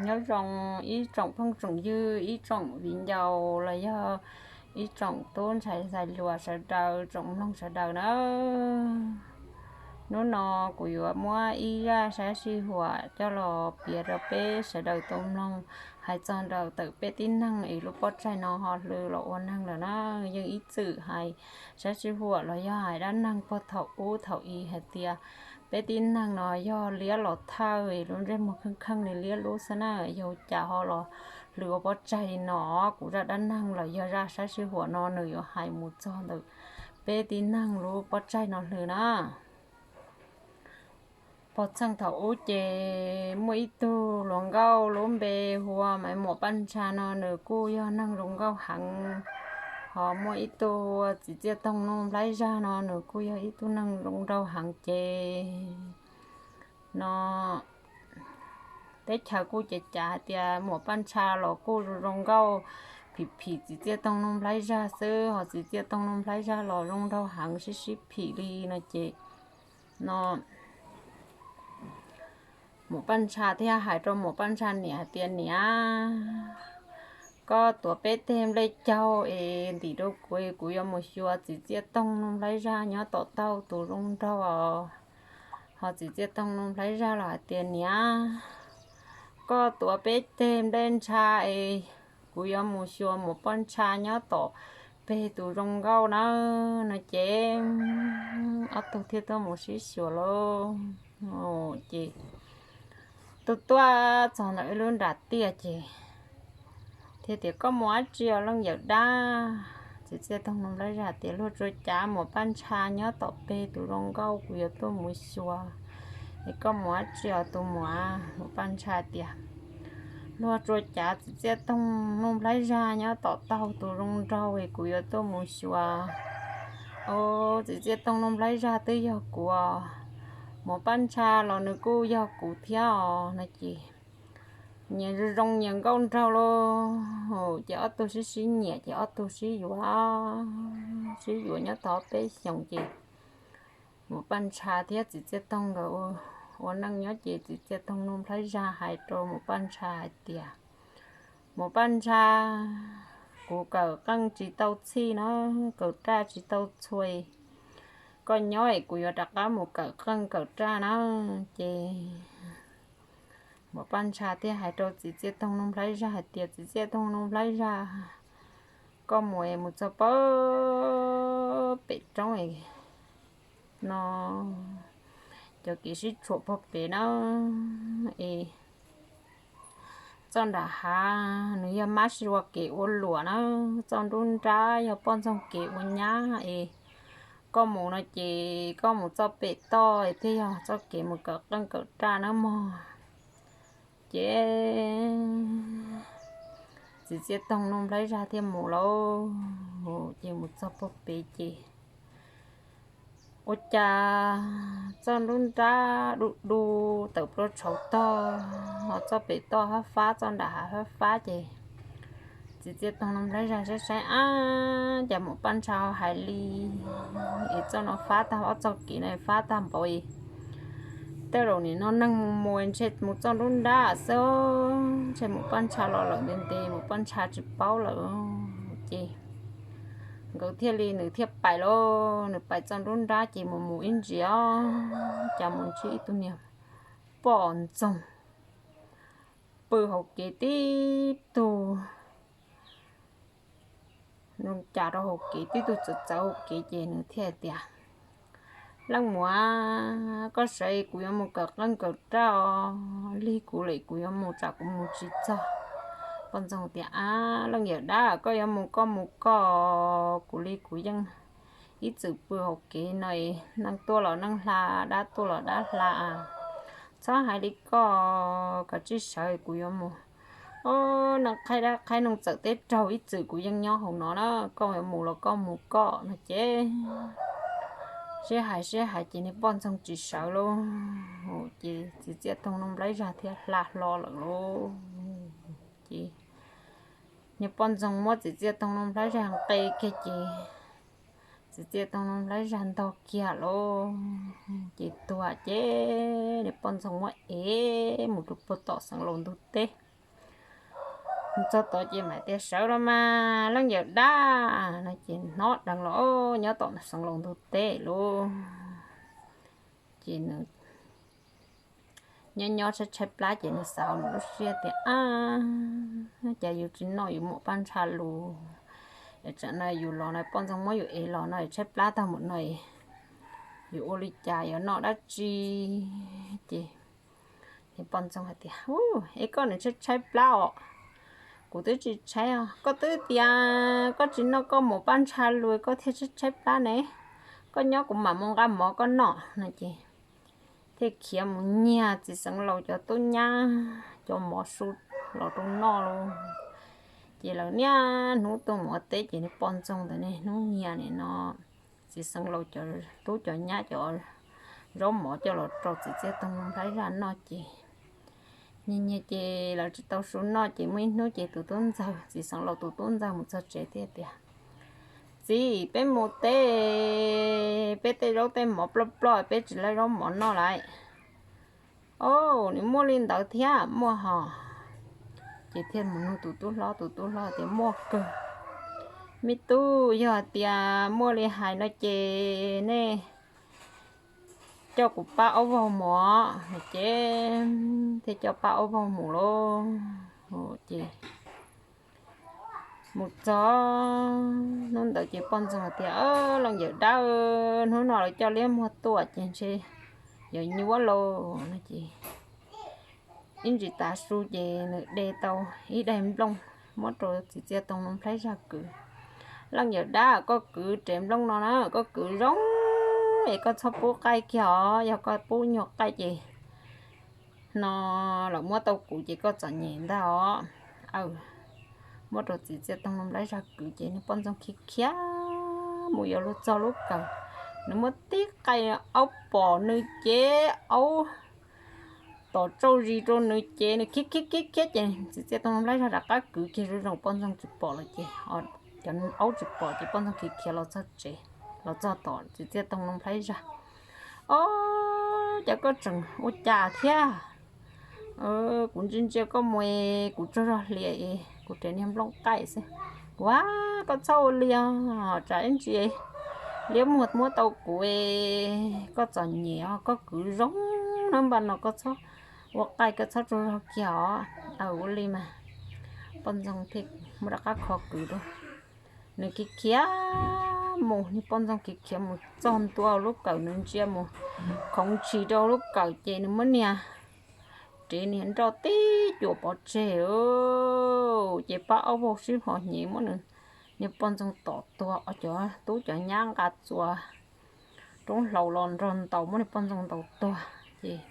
Nyob zoo ib tsoom phooj tsoom ywg, ib tsoom viv ncaus los yog ib tsoom tub ntxhais ntxhais hluas sawv daws, tsoom mloog sawv daws na. Hnub no kuv yuav muab ib zaj sab sij huam coj los piav rau peb sawv daws tau mloog, hais txog ntawm peb tib neeg es lub pob tsaig no ho hlwv los ua neeg lawm na. Yeej ib txwm hais sab sij huam los yog hais dab neeg puag thaum ub thaum i hais tias peb tib neeg no yog liab los thawj, lub ntsej muag kheej kheej li liab lub xwb na, yog cas ho los hlwv ua pob tsaig li no. Kuv zaj dab neeg los yog zaj sab sij huam no nws yuav hais mus txog ntawm peb tib neeg lub pob tsaig no hlwv na. Pog txheej thaum ub ces muaj ib tug hluas nkauj lub npe hu ua Maiv Muam Paj Ntsha no, nws kuj yog neeg zoo nkauj heev, ho muaj ib tug Txiv Txiaj Toog Nuj Nplaib Zaj no, nws kuj yog ib tug neeg zoo nraug heev ces no teb chaws kuj cav cav hais tias Muam Paj Ntsha los kuj zoo nkauj phim phim Txiv Txiaj Toog Nuj Nplaib Zaj xwb, ho Txiv Txiaj Toog Nuj Nplaib Zaj los zoo nraug heev sib sib phim li no ces no Muam Paj Ntsha thiaj hais rau Muam Paj Ntsha niam hais tias, Niam, koj tuav peb teg nplej caug es ntim rau kuv, kuv yuav mus xyuas Txiv Txiaj Toog Nuj Nplaib Zaj nyob tom taug tus zoo nraug os. Ho Txiv Txiaj Toog Nuj Nplaib Zaj los hais tias, Niam, koj tuav peb teg nplej ntsha es kuv yuav mus xyuas Muam Paj Ntsha nyob tom peg tus zoo nkauj na. No ces ob tug thiaj tuaj mus sib xyuas lauj. Ces tuaj tuaj txog ntawm ib lub nram tiaj ces thiaj tias, Koj mus dab tsi os leej yawm dab? Txiv Txiaj Toog Nuj Nplaib Zaj tias, Luag tsuas cav Muam Paj Ntsha nyob tom peg tus zoo nkauj, kuv yuav tuaj mus xyuas. Es koj mus dab tsi os tus muam? Muam Paj Ntsha tias, Luag tsuas cav Txiv Txiaj Toog Nuj Nplaib Zaj nyob tom taug tus zoo nraug es kuv yuav tuaj mus xyuas. Au, Txiv Txiaj Toog Nuj Nplaib Zaj twb yog kuv os, Muam Paj Ntsha los nws kuj yog kuv thiab os. No ces nyias zoo zoo nyias nkauj nraug lauj. Ces ob tug sib sib nyiam ces ob tug sib yuav, sib yuav nyob tau peb xyoos ces Muam Paj Ntsha thiab Txiv Txiaj Toog nkawd ua neej nyob ces Txiv Txiaj Toog Nuj Nplaib Zaj hais rau Muam Paj Ntsha hais tias, Muam Paj Ntsha, kuv kawm qeej tsis tau txhij na, kawm raj tsis tau txhua, koj nyob es kuv yuav rov qab mus kawm qeej kawm raj na. Ces Muam Paj Ntsha thiaj hais rau Txiv Txiaj Toog Nuj Nplaib Zaj hais tias, Txiv Txiaj Toog Nuj Nplaib Zaj, koj mus es mus txog pem roob no, cov kev sib tshuam pog pem na es txoj nram hav nws yog mab sib ua kev ua luam na, txoj nruab nrab yog poj ntxoog kev ua nyab es koj mus no ces koj mus txoj pem toj es thiaj yog txoj kev mus kawm qeej kawm raj na mog. Ces Txiv Txiaj Toog Nuj Nplaib Zaj thiaj mus lauj. Ces mus txog pog pem ces ua cas txoj nruab nrab du du tawm plaub tshauv tog, ho txoj pem toj hab fab, txoj nram hav hab fab ces Txiv Txiaj Toog Nuj Nplaib Zaj saib saib, ab, cas Muam Paj Ntsha hais li es txoj no fab tag, ob txoj kev no fab tag npaum es tej zaum nim no neeg mus mus ntshe mus txoj nruab nrab xwb, ntshe Muam Paj Ntsha los lawm ntev ntev, Muam Paj Ntsha tsis paub lawm. Ces nkawd thiaj li, nws thiaj pais lauj, nws pais txoj nruab nrab ces mus mus ib ntsis os, cas mus ntsib ib tug niag poj ntxoog pw hauv kev tib tug, nws cas rau hauv kev tib tug txawv txawv hauv kev ces nws thiaj tias, Leej muam, koj sawv kuv yuav mus kawm qeej kawm raj os, lig kuv lawm kuv yuav mus tsam kuv mus tsis txog. Poj ntxoog tias, Ab, leej yawm dab, koj yuav mus koj mus koj, kuv li kuv yeej ib txwm pw hauv kev no, neeg tuaj los neeg hla, dab tuaj los dab hla, txhob hais li koj, kav tsij sawv kuv yuav mus. Os, neeg qhaib dab qhaib noog txawm teb raug, ib txwm kuv yeej nyob hauv no na, koj yuav mus los koj mus koj no ces sib hais sib hais ces niag poj ntxoog tsis sawv lauj. Ces Txiv Txiaj Toog Nuj Nplaib Zaj thiaj hla hlo lawm lauj. Ces niag poj ntxoog muab Txiv Txiaj Toog Nuj Nplaib Zaj nqe kiag ces Txiv Txiaj Toog Nuj Nplaib Zaj ntog kiag lauj. Ces tuag ces niag poj ntxoog muab ev mus rau puag tom Xeev Laus ntug teb. Txog tod ces mam tias sawv los mas leej yawm dab no ces hnov dheev los nyob tom Xeev Laus ntug teb lauj. Ces nws nyob nyob tshaib tshaib plab ces nws xav hauv nws lub siab tias, ab, cas yus tsis noj yus muam Paj Ntsha lus, tsam no yus los no poj ntxoog muab yus ev los no tshaib plab tag mus no, yus ua li cas yuav noj dab tsi? Ces poj ntxoog hais tias, es koj nws tshaib tshaib plab os, kuv twb tsis tshaib os, koj twb tias koj tsis noj koj muam Paj Ntsha lus koj thiaj tshaib tshaib plab ne, koj nyob kuv mam mus nqa mov koj noj no ces thiaj khiav mus nyiag txiv Xeev Laus cov tub nyab cov mov su los rau noj lauj. Ces lawv niaj hnub tuaj mus ua teb ces niag poj ntxoog ntawd niaj hnub nyiag nim no txiv Xeev Laus cov tub cov nyab cov zaub mov coj los rau txiv Txiaj Toog Nplhaib Zaj noj ces nyiag nyiag ces lawv tsis tau su noj ces muaj ib hnub ces tus tub ntxawg, txiv Xeev Laus tus tub ntxawg mus txog tsev thiaj tias, txiv, peb mus teb, peb tej zaub tej mov ploj ploj peb tsis laib zaub mov noj lawm. Au, nws muaj li ntawd thiab, muaj hos. Ces thiaj mus nug tus tub hlob, tus tub hlob tias muaj kawg. Me tub, yog hais tias muaj li hais no ces nej coj kuv pab aub vaug mus os. Ces thiaj coj pab aub vaug mus lauj. Ces mus txog hnub ntawd ces poj ntxoog hais tias, leej yawm dab, hnub no lawv coj liab muag tuaj ces ntshe yuav nyuaj lauj no ces ib ntsis tav su ces nws de tau ib daim nplooj muab rau txiv Txiaj Toog Nplhaib Zaj kwv. Leej yawm dab, koj kwv rev nplooj no na, koj kwv zoo es koj txhob pub qaij kiag os, yog koj pub nyuag qaij ces no lawv muab tau kuv ces koj txom nyem ntag os. Aw, muab rau txiv Txiaj Toog Nplhaib Zaj kwv ces niag poj ntxoog khiav khiav mus yuav luag txog lub kawm, nws muab tib qaij, aub pom nws ces aub tom tsauj zis rau nws ces nws khiav khiav khiav khiav ces txiv Txiaj Toog Nplhaib Zaj rov qab kwv kiag zoo zoo poj ntxoog tsis pom lawm ces, cov aub tsis pom ces poj ntxoog khiav khiav los txog tsev, los txog tom txiv Txiaj Toog Nplhaib Zaj. Ob, cas koj tseem ua cas thiab? Kuv ntsia ntsia koj mus es kuv tsaug zog hlias es kuv rev niag nplooj qaij xwb. Ua, koj txhob ua li os, tsam ib ntsis liab muag muab tau kuv es koj txom nyem os, koj kwv zoo na npaj no koj txhob ua qaij, koj txhob tsaug zog kiag os. Aw, ua li mas poj ntxoog thiaj muab rov qab kho kwv rau. Nws khiav khiav mus, niag poj ntxoog khiav khiav mus txog ntua lub kawm, nws ntsia mus khoov ntshis rau lub kawm ces nws muab niag rev niag nroj tib cuam pov tseg. Ces pab aub vaug sib ho hnyev muab nws, niag poj ntxoog tom tuag, cov tub cov nyab nqa txua roob hlau los nrog ntaus muab niag poj ntxoog ntaus tuag ces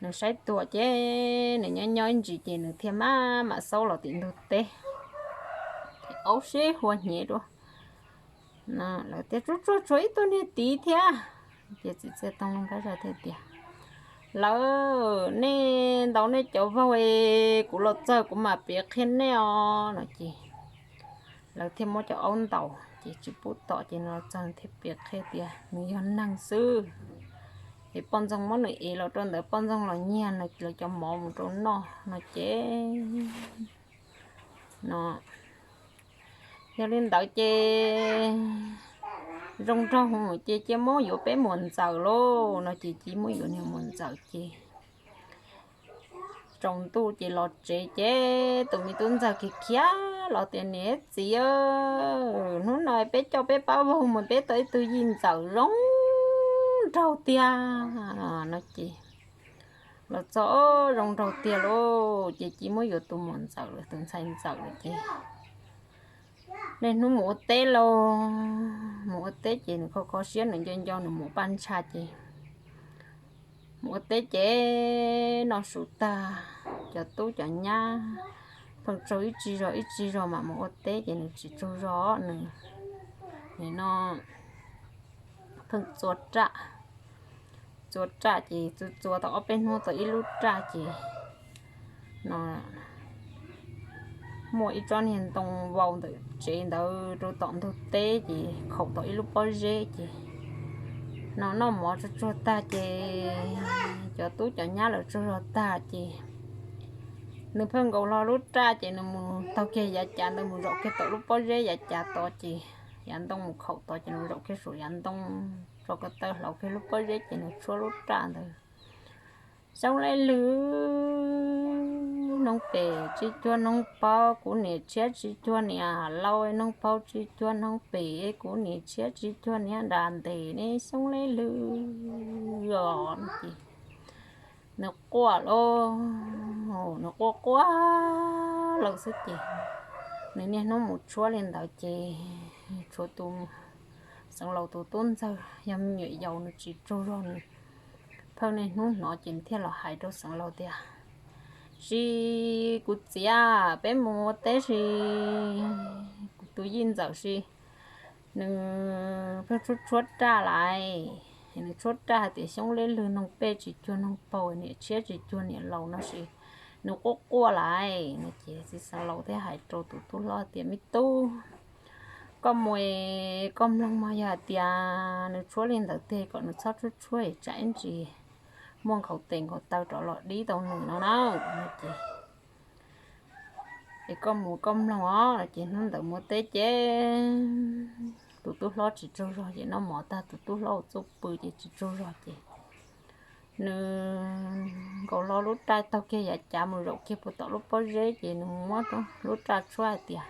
nws saib tuag ces nws nyob nyob ib ntsis ces nws thiaj maj mam xaub los tim ntug teb, ces aub sib hua hnyev dua. Lawv tias, tsuag tsuag tshuav ib tug niag tid thiab. Ces txiv Txiaj Toog Nplhaib Zaj thiaj tias, lawv, nej ntaus nej cov vaug es kuv los txog kuv mam piav qhia nej os no ces lawv thiaj muab cov aub ntaus ces tsis pub tom ces nws los txog thiaj piav qhia tias nws yog neeg xwb. Ces poj ntxoog muab nws ev los rau ntawd, poj ntxoog los nyiag nws lawv cov mov mus rau noj no ces no, yog li ntawd ces zoo nraug ces cia muab yuav peb muam ntxawm lauj no ces cia muab yuav niag muam ntxawm ces tsaus ntuj ces los tsev ces tus me tub ntxawg khiav khiav los tias, niam txiv, hnub no peb coj peb pab vaug mus peb tau ib tug yij ntxawm zoo nraug tiag no ces los txog, zoo nraug tiag lauj ces cia muab yuav tus muam ntxawm lawm, tus ntxhais ntxawm lawm ces niaj hnub mus ua teb lauj, mus ua teb ces nws kho kho siab, nws nco nco nws muam Paj Ntsha ces mus ua teb ces noj su tag, cov tub cov nyab pheej tsaug ib tsig zog ib tsig zog mam mus ua teb ces nws tsis tsaug zog, nws nim no pheej txua raj, txua raj ces txua txua tau ob peb hnub tau ib lub raj ces no muaj ib tsob niag ntoo vau ntawm tsev ntawd rau tom ntug teb ces khaum tau ib lub pob zeb ces no noj mov tsuag tsuag tag ces cov tub cov nyab lawv tsaug zog tag ces Nws pheej nkaus hlo lub raj ces nws mus taug kiag yav cav ntawd mus zaum kiag tom lub pob zeb yav cav tod ces yav ntoo mus khaum tod ces nws zaum kiag saum yav ntoo, tso ko taw hlauv kiag lub pob zeb ces nws tshuab lub raj ntawd. Xyoob lej lwg, noob pem tsis cuag noob paub, kuv niam tshiab tsis cuag niam laus, noob paub tsis cuag noob pem, kuv niam tshiab tsis cuag niam nram ntes ne, xyoob lej lwg os. Ces nws quaj lauj, nws quaj quaj lawm xwb ces nws niaj hnub mus tshuab li ntawd ces tshuav tus xeev laus tus tub ntxawg yog me nyuam yaus nws tsis tsaug zog nws pheej niaj hnub hnov ces nws thiaj los hais rau xeev laus tias, Sis kuv txiv, peb mus ua teb sis, kuv tus yij ntxawm sis, nws pheej tshuab tshuab raj lais, nws tshuab raj hais tias xyoob lej lwg noog pej tsis cuag noog paug, niam tshiab tsis cuag niam laus no sis nws quaj quaj lais no. Ces txiv xeev laus thiaj hais rau tus tub hlob tias, Me tub, koj mus es koj mloog mog, yog hais tias nws tshuab li ntawd tiag kom nws txhob tshuab tshuab es tsam ib ntsis muaj nkhaus tes nkhaus taw rov los dib tau nws no na. Ces es koj mus koj mloog os. Ces hnub ntawd mus teb ces tus tub hlob tsis tsaug zog ces noj mov tag tus tub hlob ua txuj pw ces tsis tsaug zog ces nws nkaus hlo lub raj taug kiag yav cav mus zaum kiag puag tom lub pob zeb ces nws muab lub raj tshuab hais tias,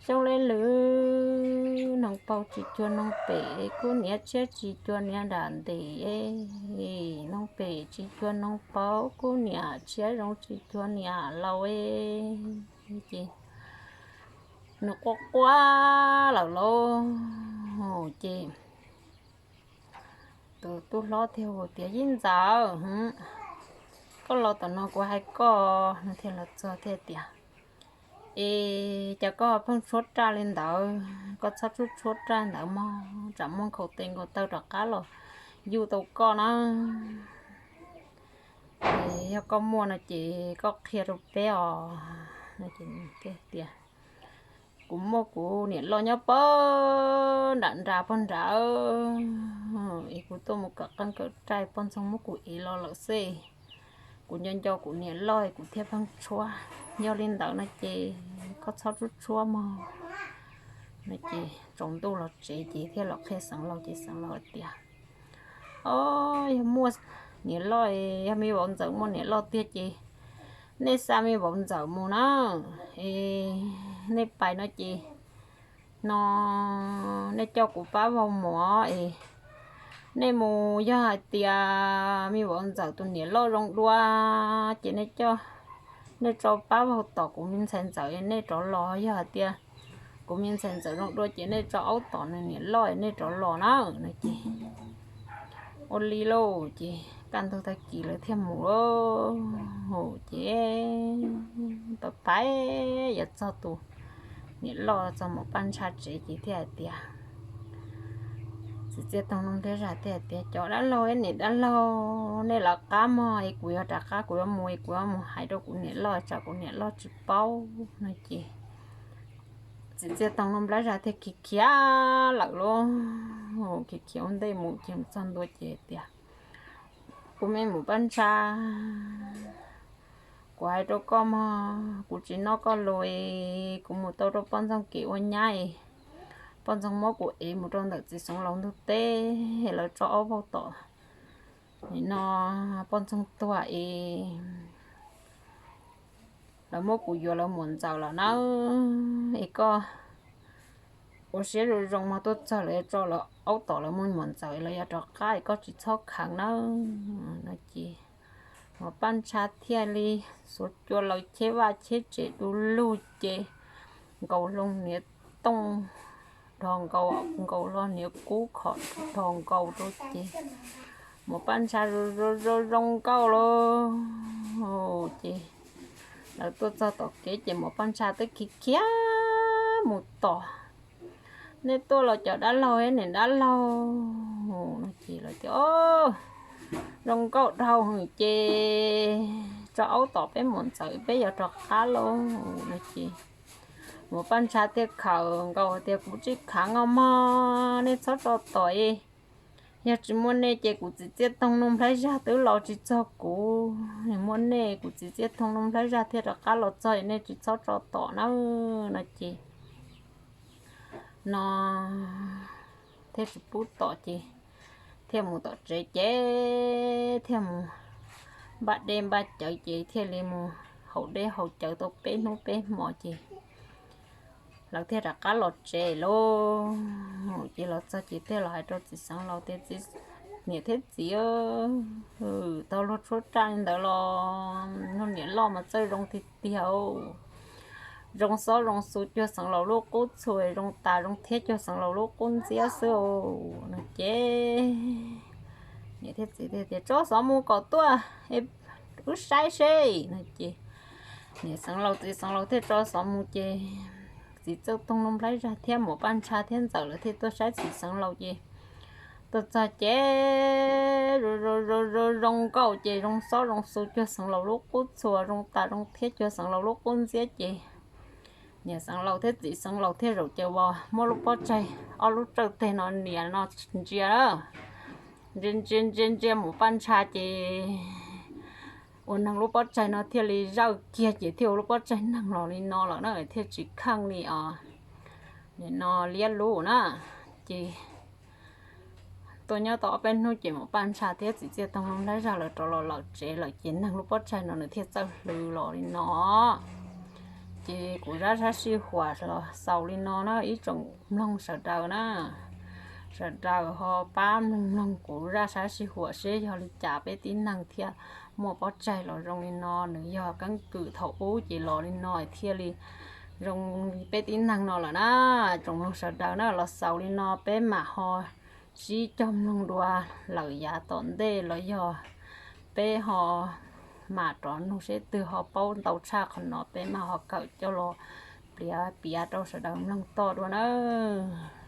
Xyoob lej lwg, noog paug tsis cuag noog pem, kuv niam tshiab tsis cuag niam nram ntes, noog pem tsis cuag noog paug, kuv niam tshiab zoo tsis cuag niam laus. Ces nws quaj quaj lawm lauj. Ces tus tub hlob thiaj hu tias, Yij ntxawm, koj los tom no kuv hais koj. Nws thiaj los txog thiaj tias, Es cas koj pheej tshuab raj li ntawd, koj txhob tshuab tshuab raj ntawd mog, tsam muaj nkhaus tes nkhaus taw rov qab los yug tau koj na. Es yog koj muaj no ces koj qhia rau peb os. Tias, Kuv muaj kuv niam loj nyob pog nram nrad pog nrad, es kuv tuaj mus kawm qeej kawm raj poj ntxoog muab kuv ev los lawm xwb. Kuv nco nco kuv niam loj kuv thiaj pheej tshuab. Yog li ntawd no ces koj txhob tshuab tshuab mog. No ces tsaus ntuj los tsev ces thiaj los qhia xeev laus ces xeev laus hais tias, Os, yog muaj niam loj, yog me vauv ntxawm muaj niam loj tiag ces nej xa me vauv ntxawm mus na. Es nej pais no ces no nej coj kuv pab vau mus es nej mus, yog hais tias me vauv ntxawm tus niam loj zoo dua ces nej coj, nej tso pab vau tom kuv me ntxhais ntxawm nej rov los. Yog hais tias kuv me ntxhais ntxawm zoo dua ces nej tso aub tom nws niam loj nej rov los na. No ces ua li lauj ces kaj ntug tag kis lawv thiaj mus lauj. Ces pais pais yuav txog tus niam loj txog Maum Paj Ntsha tsev ces thiaj hais tias, txiv Txiaj Toog Nuj Nplhaib Zaj thiaj hais tias, Cov dab laug, niam dab laug, nej lawv qab mog es kuv yuav rov qab, kuv yuav mus es kuv yuav mus hais rau kuv niam loj tsam kuv niam loj tsis paub. No ces txiv Txiaj Toog Nuj Nplhaib Zaj thiaj khiav khiav lawm lauj. Khiav khiav ua ntej mus ces mus txog ntua ces hais tias, Kuv me Maum Paj Ntsha, kuv hais rau koj mog, kuv tsis noj koj lus, kuv mus tau rau poj ntxoog kev ua nyab, poj ntxoog muab kuv ev mus rau ntawm txiv xeev laus ntug teb, lawv tso aub vaug tom no, poj ntxoog tuag es lawv muab kuv yuav lawv muam ntxawm lawm na. Es koj ua siab zoo zoo mog, tuaj txog lawv yuav tso lawv aub tom lawv muam ntxawm, lawv yuav rov qab es koj tsis txhob khav nawb. No ces Maum Paj Ntsha thiaj li xuas cua laws cheb vaj cheb tsev du lug ces nkaus hlo niam tooj dhos nkaus, nkaus hlo niam kub khom dhos nkaus rau ces Maum Paj Ntsha zoo zoo nkauj lauj. Ces lawv tuaj txog tom kev ces Maum Paj Ntsha twb khiav khiav mus tos. Nej tuaj los cov dab laug, niam dab laug? No ces lawv tias, Zoo nkauj dhau hwv ces tso aub tom peb muam ntxawm, peb yuav rov qab lauj. No ces Maum Paj Ntsha thiaj khawm nkaus hais tias, Kuv tsis khav os mog, nej txhob tso tom es Yog tsis muaj nej ces kuv txiv Txiaj Toog Nuj Nplhaib Zaj twb los tsis txog kuv. Muaj nej kuv txiv Txiaj Toog Nuj Nplhaib Zaj thiaj rov qab los txog, nej tsis txhob tso tom na. No ces no thiaj tsis pub tom ces thiaj mus tom tsev ces thiaj mus npaj dej npaj cawv ces thiaj li mus haus dej haus cawv tau peb hnub peb hmo ces lawv thiaj rov qab los tsev lauj. Ces los txog ces thiaj los hais rau txiv xeev laus tias, niam thiab txiv, tau luag tshuab raj li ntawd los, niam loj mas txawj zoo tiag tiag. Zoo xob zoo xu cuag xeev laus lub qub txhua, zoo tas zoo thiab cuag xeev laus lub qub ntxiab xwb. No ces niam thiab txiv tias, tso xov mus kom tuaj wb saib seb. No ces niam xeev laus txiv xeev laus thiaj tso xov mus ces txiv Txiaj Toog Nuj Nplhaib Zaj thiab Muam Paj Ntsha thiab Ntxawm lawv thiaj tuaj saib txiv xeev laus ces tuaj txog ces zoo nkauj ces zoo xob zoo xu cuag xeev laus lub qub txhua, zoo tas zoo thiab cuag xeev laus lub qub ntxiab ces niam xeev laus thiab txiv xeev laus thiaj zaum ces uas muab lub pob tsaig ob lub tsawj teg no nias no ntsia, ntsia ntsia ntsia ntsia Muam Paj Ntsha ces ua neeg lub pob tsaig no thiaj li zawj kiag ces thiaj ua lub pob tsaig neeg los li no lawm na, thiaj tsis kheej li os. Nim no liab lub na, ces tuaj nyob tau ob peb hnub ces Muam Paj Ntsha thiab txiv Txiaj Toog Nuj Nplhaib Zaj lawv rov los lawm tsev lawm ces neeg lub pob tsaig no nws thiaj txawj hlw los li no. Ces kuv zaj sab sij huam los xaus li no na ib tsoom mloog sawv daws na. Sawv daws ho pab mloog mloog kuv zaj sab sij huam seb yog li cas peb tib neeg thiaj muaj pob tsaig los zoo li no, nws yog keeb kwm thaum ub ces los li no thiaj li zoo li peb tib neeg no lawm na. Tsoom mloog sawv daws na, los xaus li no peb mam ho sib cog mloog dua lawm yav tom ntej los yog peb ho mam rov nug seb twg ho paub ntau tshaj qhov no peb mam ho kawm coj los piav piav rau sawv daws mloog toj dua nawb.